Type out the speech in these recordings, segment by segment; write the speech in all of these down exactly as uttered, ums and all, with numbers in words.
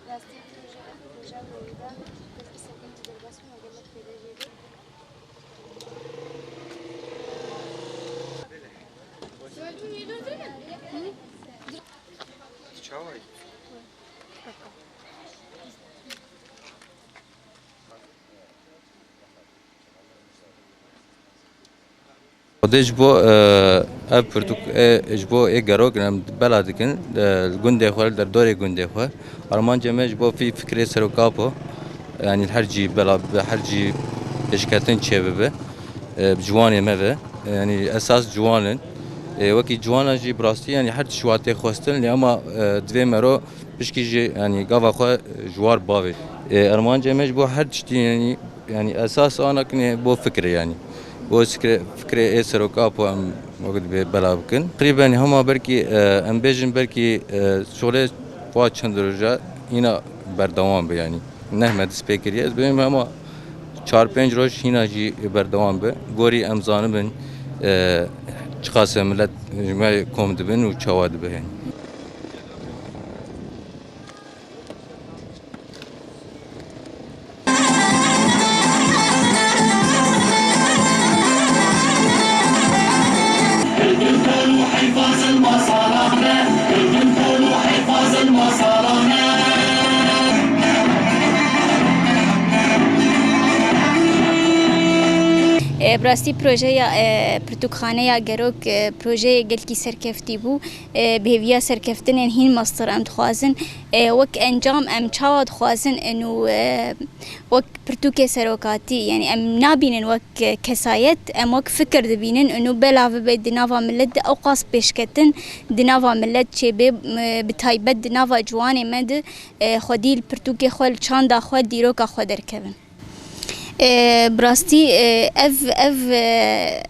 Rastî proje, proje boyunda belkî serkeftin derbas bûn û gelek fêde jê bû. Çawa yî? Xwedê ji bo, e, ev pirtûk, e, ji bo ê gerok em bela dikin, e, li gundê xwe, li derdorê gundê xwe. Armancê me ji bo fî-, fikrê Serok Apo, yanî her cî bela bibe, her cî pêşketin çêbibe, e, bi ciwanê me ve. E, yanî esas ciwan in. E, wekî ciwana jî bi rastî, yanî her tişt wa tê xwestin, lê ema, e, divê mero pişkî jî, yanî gava xwe ji war bavê. E, armancê me ji bo her tiştî, yanî, yanî esas ana kinê bo fikre, yanî. Bo fikre, fikrê ê Serok Apo em wek dibê bela bikin. Qrîben hema belkî, e, em bêjin belkî, e, şolê va çend roja hîna berdewam be, yanî. Neh me dest pê kiriye. Ez bêjim hema çar pênc roj hîna jî berdewam be. Gorî em zanibin, e, çiqasê milet ji me kom dibin û çawa dibe, yanî. E, bi rastî projeya, e, pirtûkxaneya Gerok, e, projeyê gelkî serkeftî bû. E, bi hêviya serkeftinên hîn mestir em dixwazin. E, wek encam em çawa dixwazin û, e, wek pirtûkê serokatî, yanî em nabînin wek kesayet, em wek fikir dibînin û bela bibe di nava milet de ewqas pêşketin di nava milet çêbe, e, bi taybet di nava ciwanê me de, e, xwedî li pirtûkê xwe, li çanda xwe, dîroka xwe derkevin. E, bi rastî, e, ev, ev, e,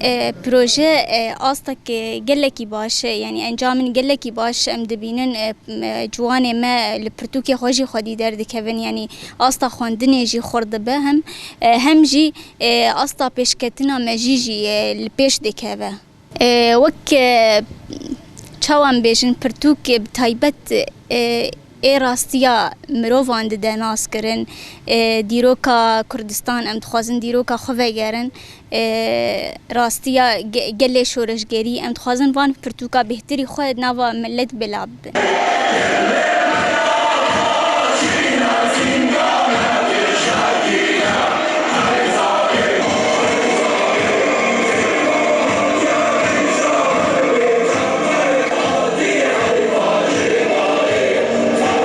e, proje, e, astek gelekî baş e, yanî encamên gelekî baş em dibînin, e, m-, ciwanê me li pirtûkê xwe jî xwedî derdikevin, yanî asta xwendinê jî xurt dibe, hem, e, hem jî, e, asta pêşketina me jî jî, e, li pêş dikeve. E, wek, e, çawa em bêjin, pirtûk, e, bi taybet, e, ê rastiya mirovan dide naskirin. E, dîroka Kurdistan, em dixwazin dîroka xwe vegerin. E, rastiya ge-, gelê şoreşgerî, em dixwazin van pirtûka bêhtirî xwe nava milet bila bibin.